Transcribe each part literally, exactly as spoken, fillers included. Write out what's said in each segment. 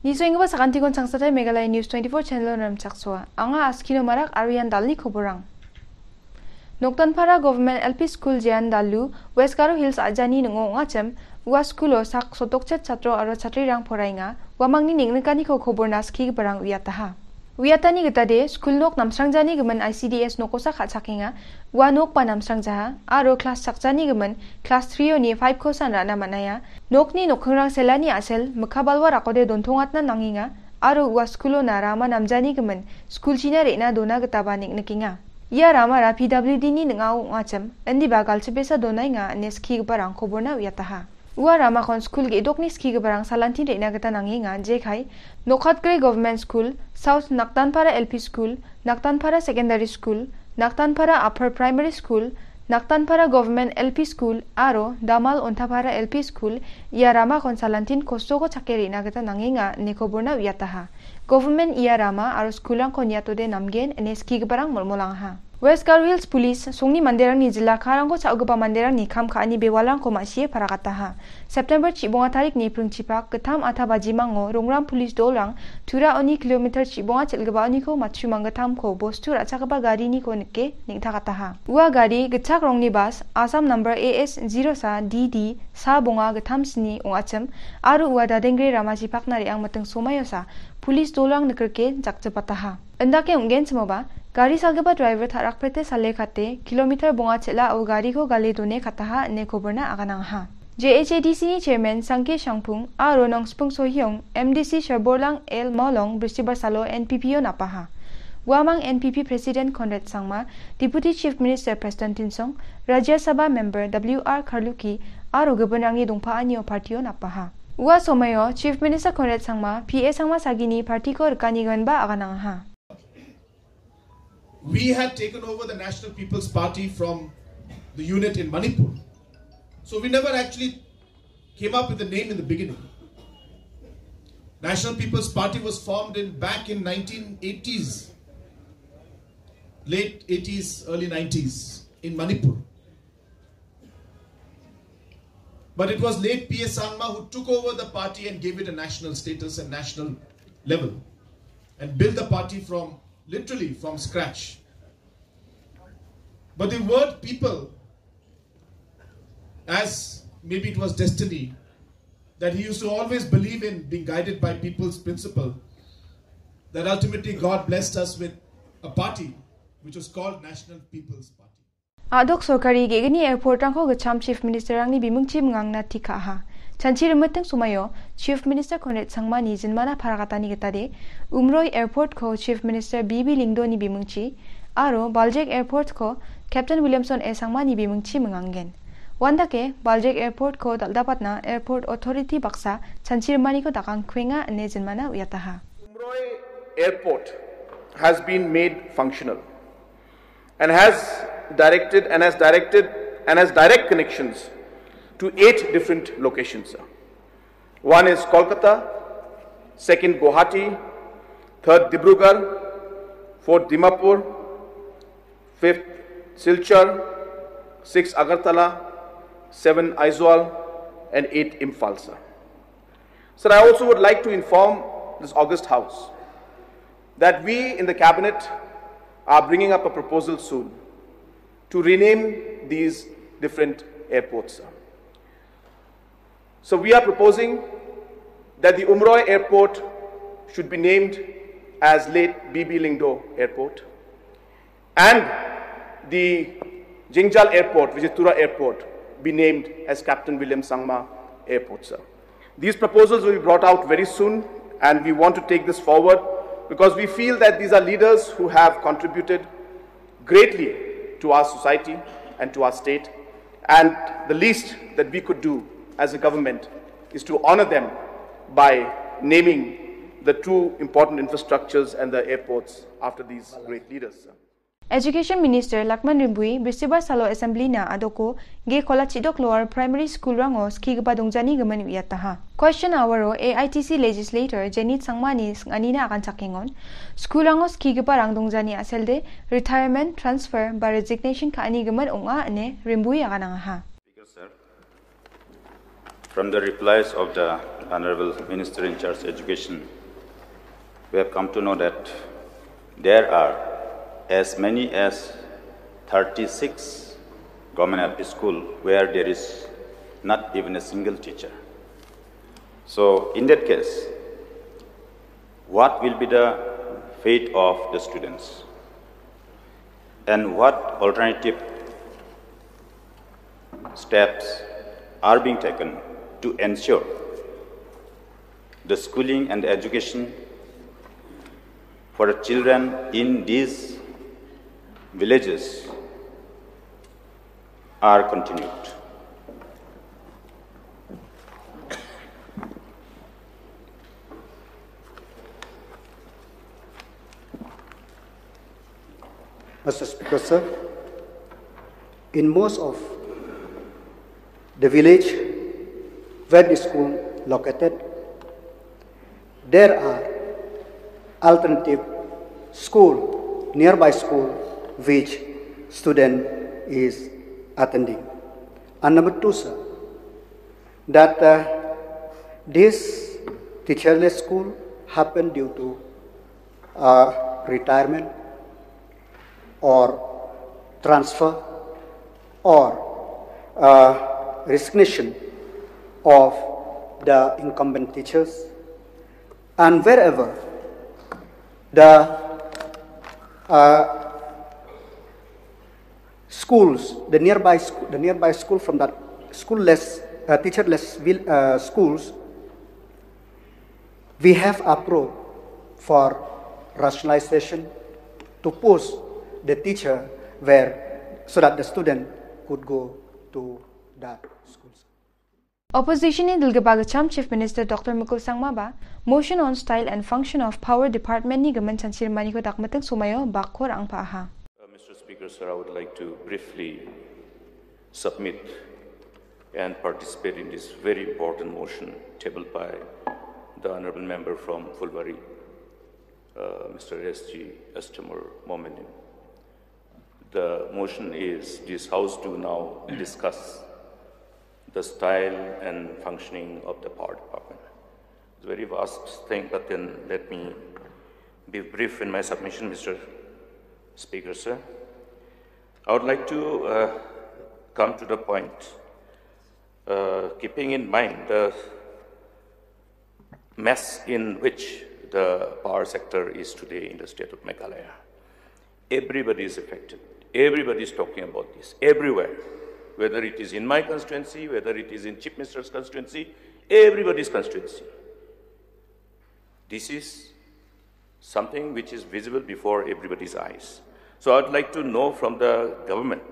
Nisoenggipa sakantikon Changsatai Meghalaya News twenty-four channel-o rimchaksoa. Anga Askino Marak aro ian dalni koborang. Noktanpara Government L P School Jean Dalu, West Garo Hills a·jani ning·o ong·achim, ua skulo sak sotokchet chatro aro chatrirang poraenga, uamangni neng·nikaniko koborna skigiparang uiataha. Uiatani gitade, skul nok namsrangjani gimin I C D S nokosa ka·chakenga, ua nokba namsrangjaha, aro klas chakjani gimin klas three-oni five-kosan ra·na man·aia. Nokni nokkingrang selani a·sel, mikka balwa rakode dontongatna nangenga, aro ua skulona rama namjani gimin skulchina re·na dona gitaba nik-, nikenga. Ia ramara P W D-ni ning·ao ong·achim, indiba galchipesa donaenga ine skigiparang koborna uiataha. Ua ramakon skul ge·dokni skigiparang salantin re·na gita nangenga, jekai, Nokatgre Government School, South Naktanpara L P School, Naktanpara Secondary School, Naktanpara Upper Primary School, Naktanpara Government L P School, aro Damal Ontapara L P School, ia ramakon salantin kostoko chake re·na gita nangenga ine koborna uiataha. Government ia rama aro skulrangko niatode namgen ine skigiparang molmolangaha. West Garo Hills Police songni manderangni jila ka·rangko cha·ogipa manderangni kam ka·ani bewalrangko ma·sie paragataha. September chibonga tarikni pringchipak gittam atta bajimango Rongram Police dolrang Tura oni kilometer chibonga chel·gipaoniko matchu manggittamko bostu ra·chakgipa gariniko nike neng·takataha. Ua gari gitchak rongni bas, Assam number A S zero sa D D sa bonga gittam sni ong·achim, aro ua dadengre rama chipakna re·angmiting somaiosa, police dolrang nikrike jakjipataha. Indake ong·genchimoba, gari salgipa driver ta·rakprete sale kate, kilometer bonga chel·ao gariko gale done kataha ine koborna aganangaha. J H A D C-ni chairman Sangke Shangpung aro Nongspung Sohyong, M D C Sherborlang L Mawlong, Bristibar salo N P P-o napaha. Uamang N P P President Conrad Sangma, Deputy Chief Minister Prestone Tynsong, Rajya Sabha member W R Kharlukhi aro gibinrangni dongpaanio party-o napaha. Ua somoio Chief Minister Conrad Sangma, P A Sangma sagini party-ko rikanigiminba aganangaha. We had taken over the National People's Party from the unit in Manipur. So we never actually came up with the name in the beginning. National People's Party was formed in, back in nineteen eighties, late eighties, early nineties in Manipur. But it was late P A Sangma who took over the party and gave it a national status and national level and built the party from, literally from scratch. But the word people, as maybe it was destiny, that he used to always believe in being guided by people's principle, that ultimately God blessed us with a party which was called National People's Party. A·dok sorkari ge·gni airport-rangko gitcham Chief Minister-rangni bimingchi mingangna tik ka·aha. Chanchi rimiting somoio Chief Minister Conrad Sangmani jinmana paragatani gitade, Umroi Airport-ko Chief Minister B B Lyngdoh-ni bimingchi, aro Baljek Airport-ko Captain Williamson A Sangmani bimingchi minganggen. Uandake, Baljek Airport-ko dal·dapatna Airport Authority baksa chanchi rimaniko dakangkuenga ine jinmana uiataha. Umroi Airport has been made functional and has directed, and has directed, and has direct connections to eight different locations, sir. One is Kolkata, second Guwahati, third Dibrugarh, fourth Dimapur, fifth Silchar, six Agartala, seven Aizawl, and eight Imphal, sir. Sir, I also would like to inform this august House that we in the cabinet are bringing up a proposal soon to rename these different airports, sir. So we are proposing that the Umroi Airport should be named as late B B Lyngdoh Airport, and the Jengjal Airport, which is Tura Airport, be named as Captain William Sangma Airport, sir. These proposals will be brought out very soon, and we want to take this forward because we feel that these are leaders who have contributed greatly to our society and to our state, and the least that we could do as a government is to honor them by naming the two important infrastructures and the airports after these great leaders. Education Minister Lakman Rymbui Bristibar salo Assembly-na a·doko ge kola chidok Lower Primary School-rango skigipa dongjani gimin uiataha. Question hour-o A I T C Legislator Jenit Sangmani sing·anina aganchakengon, school-rango skigiparang dongjani a·selde retirement, transfer ba resignation ka·ani gimin ong·a ine Rymbui aganangaha. Speaker, sir, from the replies of the Honorable Minister in charge education, we have come to know that there are as many as thirty-six government L P school where there is not even a single teacher. So in that case, what will be the fate of the students? And what alternative steps are being taken to ensure the schooling and education for the children in these villages are continued? Mister Speaker, sir, in most of the village where the school located, there are alternative school, nearby school, which student is attending. And number two, sir, that, uh, this teacherless school happened due to, uh, retirement or transfer or, uh, resignation of the incumbent teachers, and wherever the, uh, schools, the nearby school, the nearby school from that schoolless, uh, teacherless vil-, uh, schools, we have approved for rationalization to post the teacher where, so that the student could go to that school. Opposition-ni dilgipa gitcham Chief Minister Doctor Mukul Sangma ba Motion on Style and Function of Power Department-ni gimin chanchimaniko dakmiting somaio bakko ra·angpa aha. Uh, Mister Speaker, sir, I would like to briefly submit and participate in this very important motion tabled by the honorable member from Phulbari, uh, Mister S G Astamur Momin. The motion is this House do now discuss the style and functioning of the power department. It's a very vast thing, but then let me be brief in my submission, Mister Speaker, sir. I would like to, uh, come to the point, uh, keeping in mind the mess in which the power sector is today in the state of Meghalaya. Everybody is affected. Everybody is talking about this. Everywhere. Whether it is in my constituency, whether it is in Chief Minister's constituency, everybody's constituency. This is something which is visible before everybody's eyes. So I'd like to know from the government,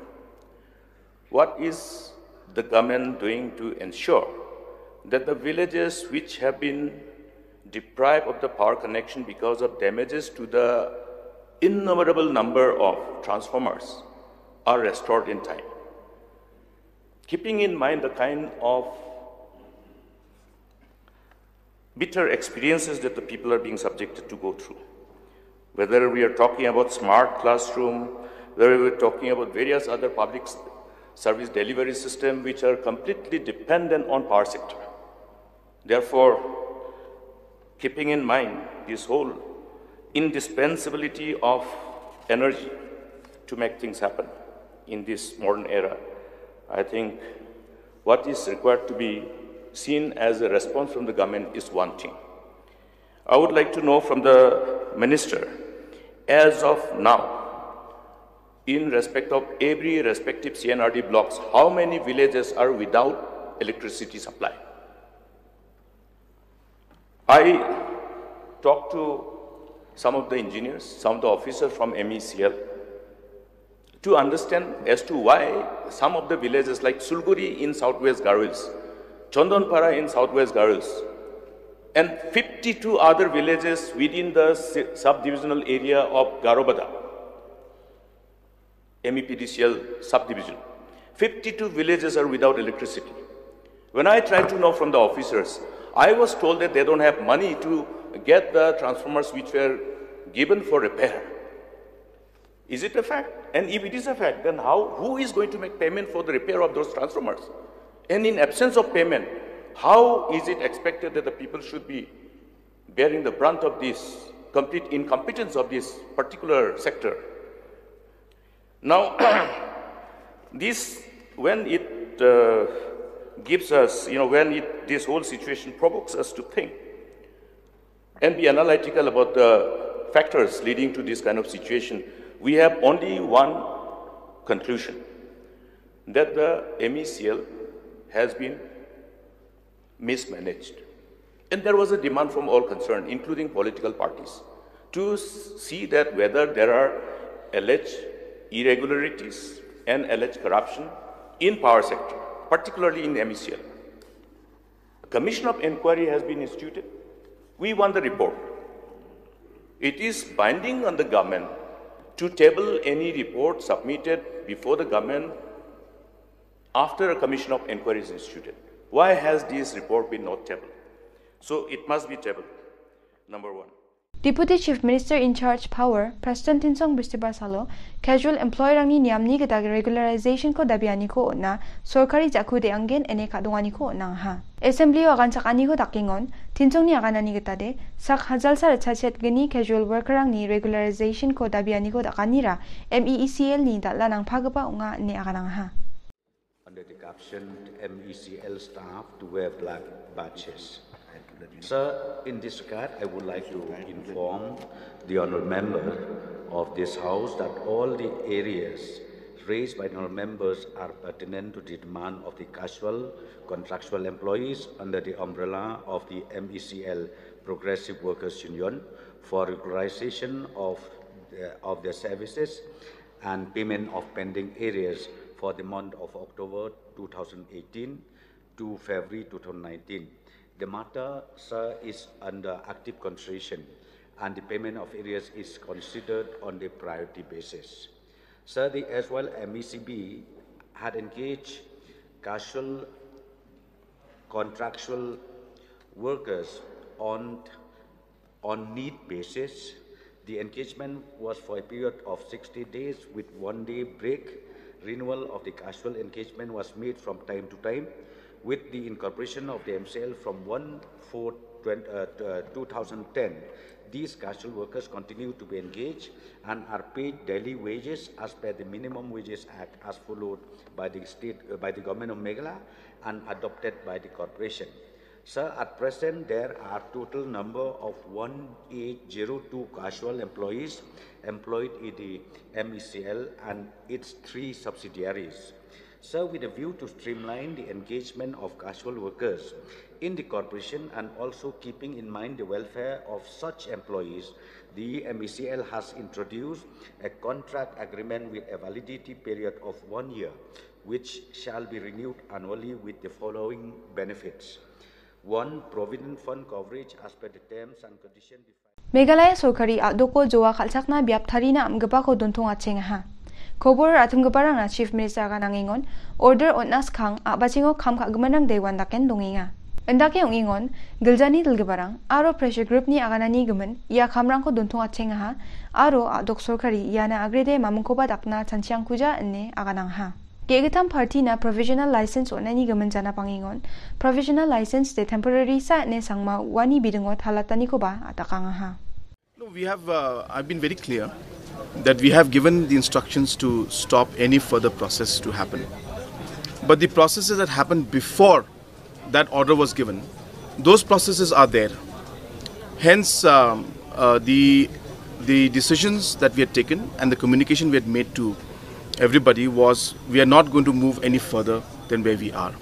what is the government doing to ensure that the villages which have been deprived of the power connection because of damages to the innumerable number of transformers are restored in time? Keeping in mind the kind of bitter experiences that the people are being subjected to go through. Whether we are talking about smart classroom, whether we're talking about various other public s-, service delivery system which are completely dependent on power sector. Therefore, keeping in mind this whole indispensability of energy to make things happen in this modern era, I think what is required to be seen as a response from the government is one thing. I would like to know from the minister, as of now, in respect of every respective C N R D blocks, how many villages are without electricity supply? I talked to some of the engineers, some of the officers from M E C L, to understand as to why some of the villages like Sulguri in southwest Garo Hills, Chandanpara in southwest Garo Hills, and fifty-two other villages within the si-, subdivisional area of Garobada, M E P D C L subdivision, fifty-two villages are without electricity. When I tried to know from the officers, I was told that they don't have money to get the transformers which were given for repair. Is it a fact? And if it is a fact, then how, who is going to make payment for the repair of those transformers? And in absence of payment, How is it expected that the people should be bearing the brunt of this complete incompetence of this particular sector? Now, this, when it uh, gives us, you know, when it, this whole situation provokes us to think and be analytical about the factors leading to this kind of situation, we have only one conclusion, that the M E C L has been mismanaged. And there was a demand from all concerned, including political parties, to s- see that whether there are alleged irregularities and alleged corruption in power sector, particularly in M E C L. A commission of inquiry has been instituted. We want the report. It is binding on the government to table any report submitted before the government after a commission of inquiry is instituted. Why has this report been not tabled? So it must be tabled, number one. Deputy Chief Minister in charge power, Prestone Tynsong Brisbane salo, casual employee-rangni niamni gita regularization-ko dabianiko on·a, sorkari ja·ku de·anggen ine ka·donganiko on·angaha. Assembly-o aganchakaniko dakengon, Tynsongni aganani gitade, sak hajalsa ritchachet gni casual worker-rangni regularization-ko dabianiko dakanira, M E E C L-ni dal·a nangpagipa ong·a ine aganangaha. Under the caption, "M E C L staff to wear black badges." Sir, in this regard, I would like to inform the honorable member of this house that all the areas raised by the honorable members are pertinent to the demand of the casual contractual employees under the umbrella of the M E C L Progressive Workers Union for regularization of the, of their services and payment of pending arrears for the month of October two thousand eighteen to February two thousand nineteen. The matter, sir, is under active consideration and the payment of arrears is considered on the priority basis. Sir, the erstwhile M E C B had engaged casual contractual workers on on need basis. The engagement was for a period of sixty days with one day break. Renewal of the casual engagement was made from time to time. With the incorporation of the M C L from one four twenty, uh, t- uh, two thousand ten, these casual workers continue to be engaged and are paid daily wages as per the Minimum Wages Act as followed by the state, uh, by the government of Meghalaya and adopted by the corporation. Sir, at present there are total number of one eight zero two casual employees employed in the M E C L and its three subsidiaries. Sir, with a view to streamline the engagement of casual workers in the corporation and also keeping in mind the welfare of such employees, the M E C L has introduced a contract agreement with a validity period of one year, which shall be renewed annually with the following benefits. One, provident fund coverage as per the terms and conditions defined. Meghalaya sorkari a·doko joa kal·chakna biap tarina am·gipako dontongachengaha. Kobor ra·timgiparangna Chief Minister aganangengon order on·na skang a·bachengo kam ka·giminrang dewan daken dongenga. Indake ong·engon giljani dilgiparang aro pressure group-ni aganani gimin ia kamrangko dontongachengaha aro a·dok sorkari iana agrede mamingkoba dakna chanchiangkuja ine aganangaha. Ge·gittam party-na provisional license on·ani gimin jana pangengon, provisional license de temporary sa ine sangma uani bidingo talatanikoba a·dakangaha. No, we have, uh, I've been very clear that we have given the instructions to stop any further process to happen. But the processes that happened before that order was given, those processes are there. Hence, um, uh, the, the decisions that we had taken and the communication we had made to everybody was, we are not going to move any further than where we are.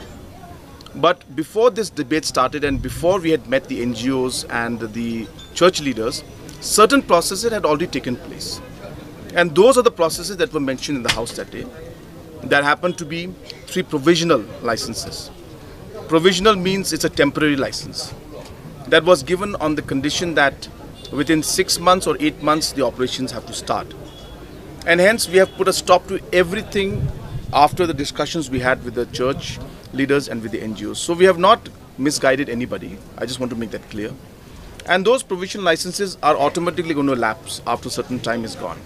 But before this debate started and before we had met the N G Os and the church leaders, certain processes had already taken place. And those are the processes that were mentioned in the House that day. That happened to be three provisional licenses. Provisional means it's a temporary license that was given on the condition that within six months or eight months the operations have to start. And hence we have put a stop to everything after the discussions we had with the church leaders and with the N G Os. So we have not misguided anybody. I just want to make that clear. And those provisional licenses are automatically going to lapse after a certain time is gone.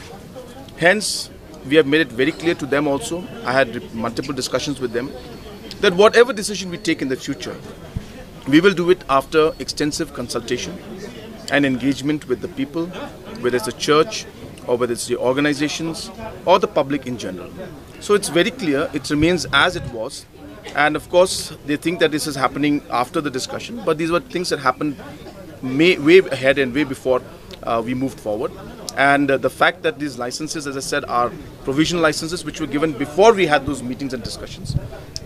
Hence, we have made it very clear to them also. I had multiple discussions with them that whatever decision we take in the future, We will do it after extensive consultation and engagement with the people, whether it's the church or whether it's the organizations or the public in general. So it's very clear, it remains as it was. And of course, they think that this is happening after the discussion, but these were things that happened may, way ahead and way before uh, we moved forward. And uh, the fact that these licenses, as I said, are provisional licenses which were given before we had those meetings and discussions,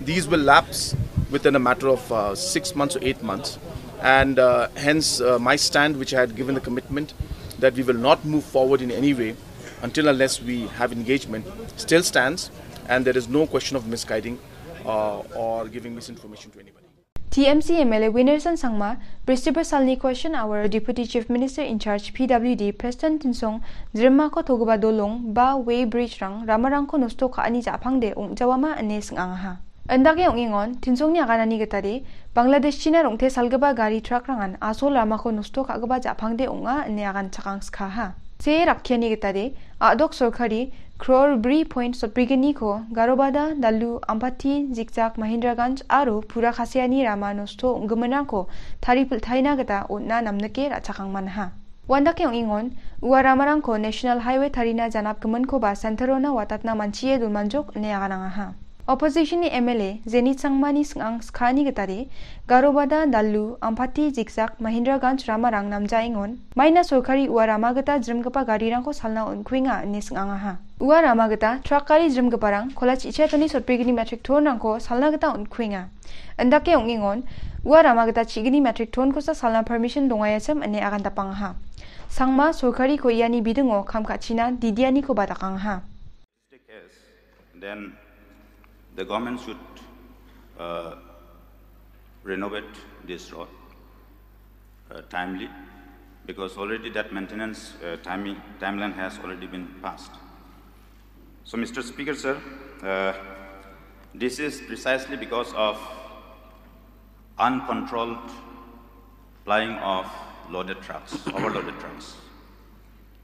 these will lapse within a matter of uh, six months or eight months. And uh, hence, uh, my stand, which I had given the commitment that we will not move forward in any way until unless we have engagement, still stands, and there is no question of misguiding uh, or giving misinformation to anybody. T M C M L A Winnerson Sangma, Bristibar Salni Question Hour, Deputy Chief Minister in Charge P W D Preston Tinsong, Jrimmako togipa dolong, ba weighbridge-rang, ramarangko nosto ka·ani ja·pangde ong·jawama ine sing·angaha. Indake ong·engon, Tinsongni aganani gitade, Bangladesh-china rong·te salgipa gari truck-rangan asol ramako nosto ka·gipa ja·pangde ong·a ine agan chakangskaha. Se rakkiani gitade, a·dok sorkari crore bri point sotbrigniko Garobada, Dalu, Ampati, Zikzak, Mahindraganj aro Pura Khasiani rama nosto ong·giminrangko taripiltaina gita on·a namnike ra·chakangmanha. Uandake ong·engon, ua ramarangko National Highway tarina janapgiminkoba centre-ona watatna manchie dolmanjok ine aganangaha. Opposition-ni M L A Jenny Changmani sing·ang skani gitade, Garobada, Dalu, Ampati, Zikzak, Mahindraganj ramarang namjaengon, maina sorkari ua rama gita jrimgipa garirangko salna on·kuenga ine sing·angaha. Ua rama gita truck gari jrimgiparang kola chichatani sotbrigni metric ton-rangko salna gita on·kuenga. Indake ong·engon, ua rama gita chigni metric ton-kosa salna permission dongaiachim ine agandapangaha. Sangma sorkariko iani bidingo kam ka·china didianikoba dakangaha. Then the government should uh, renovate this road uh, timely, because already that maintenance uh, timing, timeline has already been passed. So, Mister Speaker, sir, uh, this is precisely because of uncontrolled plying of loaded trucks, overloaded trucks.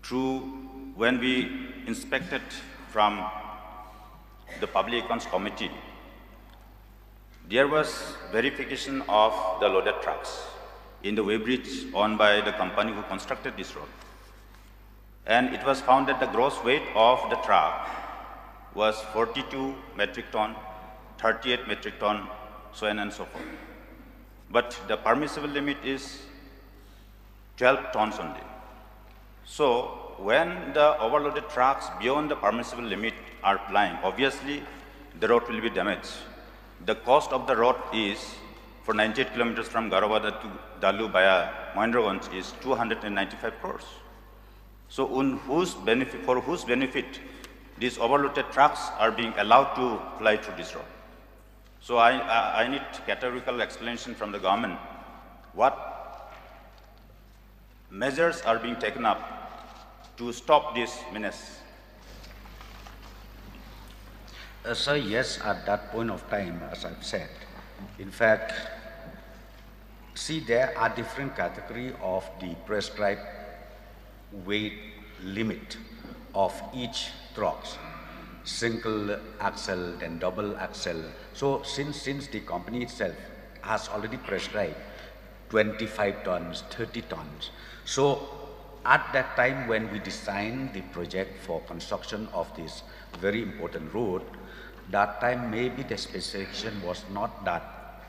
True, when we inspected from the Public Accounts Committee, there was verification of the loaded trucks in the weighbridge owned by the company who constructed this road. And it was found that the gross weight of the truck was forty-two metric ton, thirty-eight metric ton, so on and so forth. But the permissible limit is twelve tons only. So, when the overloaded trucks beyond the permissible limit are plying, obviously the road will be damaged. The cost of the road is, for ninety-eight kilometers from Garawada to Dalu via Mahendraganj, is two hundred and ninety-five crores. So, on whose benefit, for whose benefit these overloaded trucks are being allowed to ply through this road? So I, I, I need categorical explanation from the government. What measures are being taken up to stop this menace? Uh, sir, yes, at that point of time, as I've said, in fact, see, there are different category of the prescribed weight limit of each trucks, single axle, then double axle. So since, since the company itself has already prescribed twenty-five tons, thirty tons, so at that time when we designed the project for construction of this very important road, that time maybe the specification was not that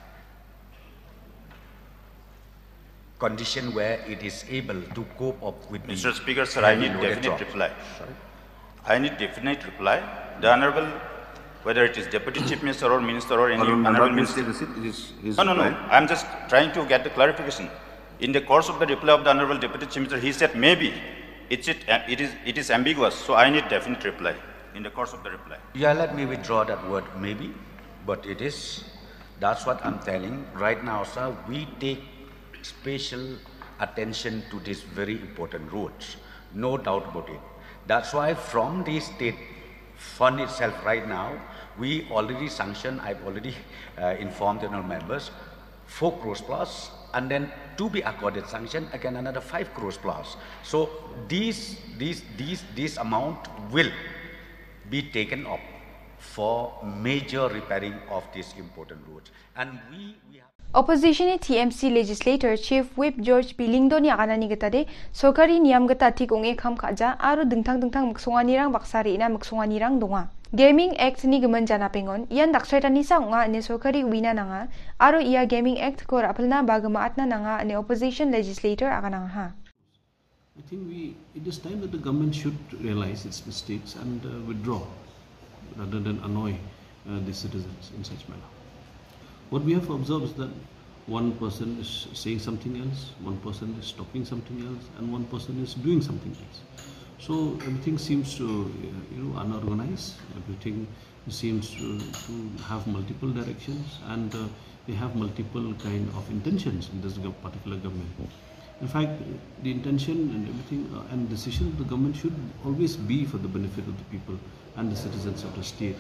condition where it is able to cope up with the Mister Speaker, sir, I heavy need loaded definite truck. Reply. Sorry? I need definite reply. The Honorable, whether it is Deputy Chief Minister or Minister or any Honorable Honorable member, Minister. Please take a seat. It is his No, no, no. Reply. I'm just trying to get the clarification. In the course of the reply of the Honorable Deputy Chief Minister, he said maybe. It's it, it is, it is ambiguous, so I need definite reply in the course of the reply. Yeah, let me withdraw that word maybe, but it is. That's what I'm telling. Right now, sir, we take special attention to these very important roads. No doubt about it. That's why from the state fund itself right now, we already sanctioned, I've already uh, informed the honorable members, four crores plus, and then to be accorded sanction, again another five crores plus. So these, these, these, this amount will be taken up for major repairing of these important roads. And we, we have Opposition-ni T M C legislator Chief Whip George Billingdon-ni aganani gitade, sorkari niam gita tik ong·e kam ka·ja aro dingtang dingtang miksonganirang baksa re·na miksonganirang donga. Gaming Act-ni gimin janapengon, ian daksaitanisa ong·a ine sorkari uina nanga, aro ia Gaming Act-ko ra·pilna ba gimaatna nanga ine opposition legislator aganangaha. I think we, it is time that the government should realize its mistakes and, uh, withdraw rather than annoy, uh, the citizens in such manner. What we have observed is that one person is saying something else, one person is talking something else, and one person is doing something else. So everything seems to, uh, you know, unorganized. Everything seems to, to have multiple directions, and, uh, they have multiple kind of intentions in this gov-, particular government. In fact, the intention and everything, uh, and decision of the government should always be for the benefit of the people and the citizens of the state.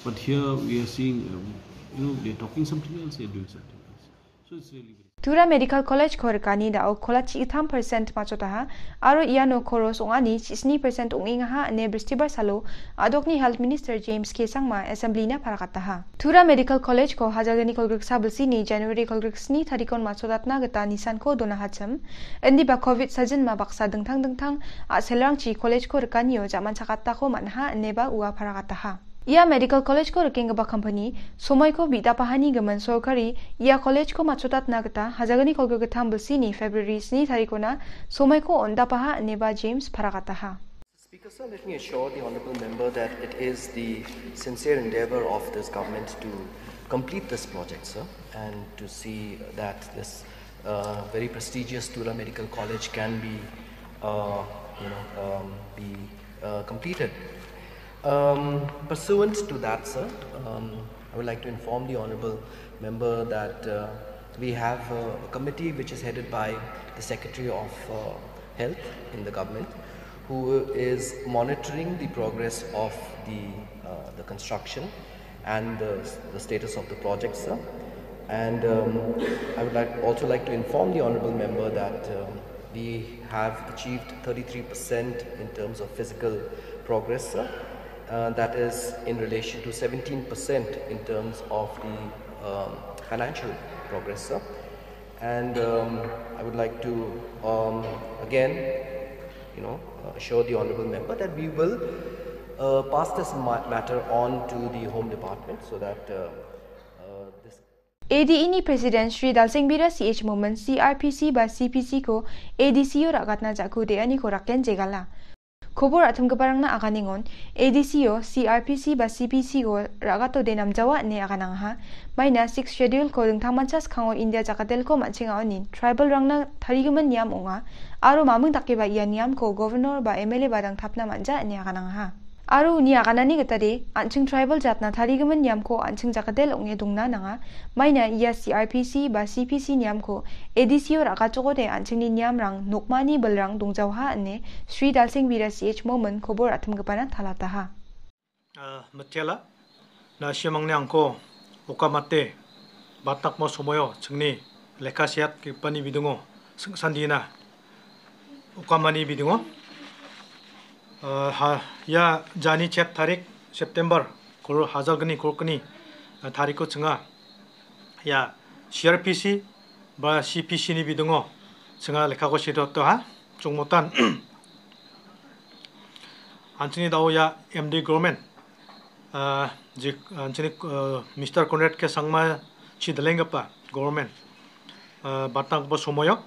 But here we are seeing, um, you know, they're talking something else, they're doing something else. So it's really very Tura Medical College-ko rikani da·o kola chi·gittam percent machotaha, aro iano koros ong·ani chi·sni percent ong·engaha ine bristibar salo a·dokni Health Minister James K Sangma Assembly-na paragataha. Tura Medical College-ko hajalgni kolgriksa bilsini January kolgriksni tarikon machodatna gita nisanko donahachim, indiba covid sajinma baksa dingtang dingtang a·selrangchi college-ko rikanio ja·manchakatako man·aha ineba ua paragataha. Ia Medical College-ko rikenggipa company, somoiko bidapahani gimin sorkari ia college-ko machotatna gita hajalgni kolgrikgittam bilsini February sni tarikona somoiko on·dapaha ineba James paragataha. Speaker sir, let me assure the honourable member that it is the sincere endeavour of this government to complete this project, sir, and to see that this, uh, very prestigious Tura Medical College can be, uh, you know, um, be, uh, completed. Um, pursuant to that, sir, um, I would like to inform the honourable member that, uh, we have a committee which is headed by the Secretary of, uh, Health in the government, who is monitoring the progress of the, uh, the construction and the, the status of the project, sir. And, um, I would like, also like to inform the honourable member that, um, we have achieved thirty-three percent in terms of physical progress, sir. Uh, that is in relation to seventeen percent in terms of the, um, financial progress, sir. And, um, I would like to, um, again, you know, uh, assure the honourable member that we will, uh, pass this ma-, matter on to the Home Department so that, uh, uh, this A D E-ni President Shri Dalsengbira C H Momin C R P C ba C P C-ko A D C-o ra·gatna ja·ku de·aniko raken jegala. Kobor a·timgiparangna aganengon, A D C-o C R P C ba C P C-ko ra·gatode namjawa ine aganangaha. Maina Sixth Schedule-ko dingtangmancha skango India jakatelko man·chengaonin tribal-rangna tarigimin niam ong·a, aro maming dakeba ia niamko Governor ba M L A ba dangtapna man·ja ine aganangaha. Aro uni aganani gitade, an·ching tribal jatna tarigimin niamko an·ching jakatel ong·e dongna nanga. Maina ia C R P C ba C P C niamko A D C-o ra·gachokode an·chingni niamrang nokmani bilrang dongjaoha ine Shri Dalsengbira C H Momin kobor a·timgipana talataha. Ah, mitela, na·simangni angko okamate batnakmo somoio chingni lekha seatgipani bidingo sing·sandina okamani bidingo, ah, ha, ia jani chet tarik September koro hajalgni korokni, ah, tariko chinga ia C R P C ba C P C ni bidingo chinga lekhako sedotoha chongmotan. An·chingni dao ia M D government, ah, je, an·chingni, ah, Mister Conrad K Sangma chi dilenggipa government, ah, batanggipa somoio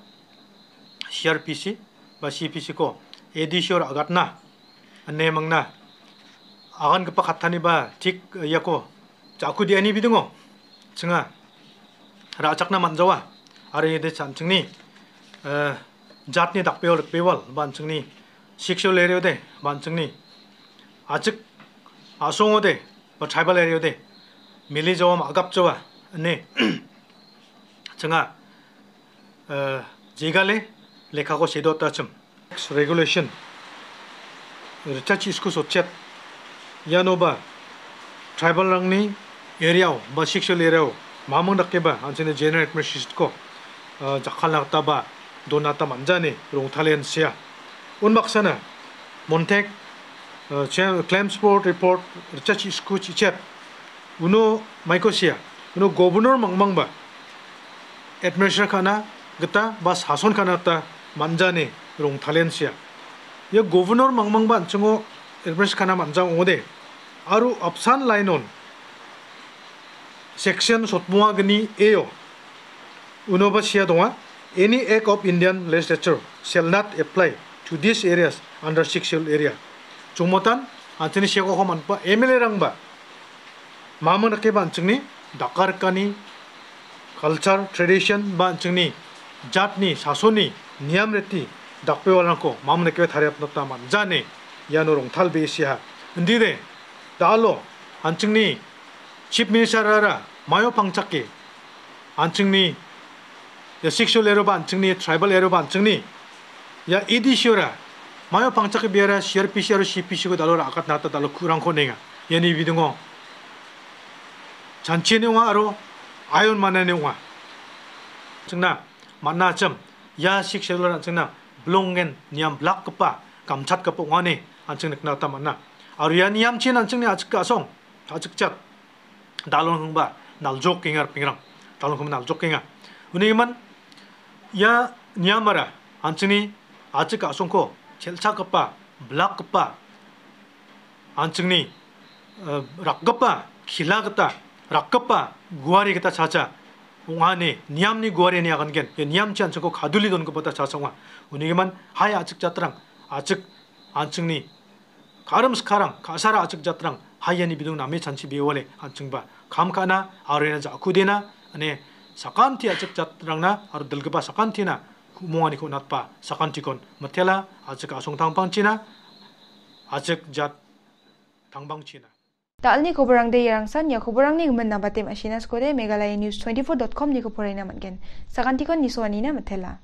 C R P C ba C P C-ko A D C-o ra·gatna ine mangna agangipa kattaniba tik iako ja·ku de·ani bidingo chinga ra·chakna man·jawa. Aro iade an·chingni, eh, jatni dakbewal rikbewal ba an·chingni Sixth Schedule area-ode ba an·chingni a·chik a·songode ba tribal area-ode mili jawa ma·gap jawa ine chinga, eh, jegale lekhako sedotachim. Regulation, ritchasku sotchet, ianoba tribal-rangni area-o ba Sixth Schedule area-o mamung dakeba an·chingni general administration-ko, ah, jakkalna gita ba donata man·jani rongtalen sea. Unbaksana Montek, ah, Chem-, Chelmsford Report ritchasku chichet uno maiko sea, uno governor mangmangba administer ka·na gita ba sason ka·na gita man·jani rongtalen sia. Ia governor mangmangba an·chingo administer ka·na man·ja ong·ode. Aro apsan line-on section sotbonga gni A-o unoba sia donga, "Any act of Indian legislature shall not apply to these areas under Sixth Schedule area." Chongmotan, an·chingni seokako man·gipa M L A-rangba mamon dakeba an·chingni dakarikani culture, tradition ba an·chingni jatni sasonni niyam riti dakbewalarangko mamon dakeba tariatna gita man·ja ine iano rongtalbee seaha. Indide, da·alo an·chingni Chief Minister-ara maio pangchake an·chingni ia Sixth Schedule area ba an·chingni tribal area ba an·chingni ia A D C-ora maio pangchake biara C R P C aro C P C-ko da·alo ra·akatna gita da·alo ku·rangko on·enga. Iani bidingo chanchiani ong·a aro aion manani ong·a. Chingna man·a achim, ia Sixth Schedule an·chingna bilongen niam blakgipa, gamchatgipa ong·a ine an·ching nikna gita man·a. Aro ia niamchin an·chingni a·chik a·song, a·chik jat, da·alon hingba naljokgenga ripengrang, da·alon hingba naljokgenga. Uni gimin ia niamara an·chingni a·chik a·songko chelchakgipa, blakgipa, an·chingni, eh, rakgipa, kila gita, rakgipa, guari gita chacha ong·a ine, niamni guari ine agangen, ia niamchi an·chingko kadule dongipa gita chacha ong·a. Uni gimin, hai a·chik jatrang, a·chik an·chingni ka·rim sikarang, ka·sara a·chik jatrang, hai iani bidong name chanchi bewale an·chingba kam ka·na, aro iana ja·kudena, ine sakanti a·chik jatrangna, aro dilgipa sakantina ku·monganiko on·atba sakantikon mitela, a·chik a·song tangpangchina, a·chik jat tangpangchina. Da·alni koborangde iarangsan, ia koborangni gimin nabate ma·sina skode Meghalaya News twenty-four dot com-niko poraina man·gen. Sakantikon nisoanina mitela.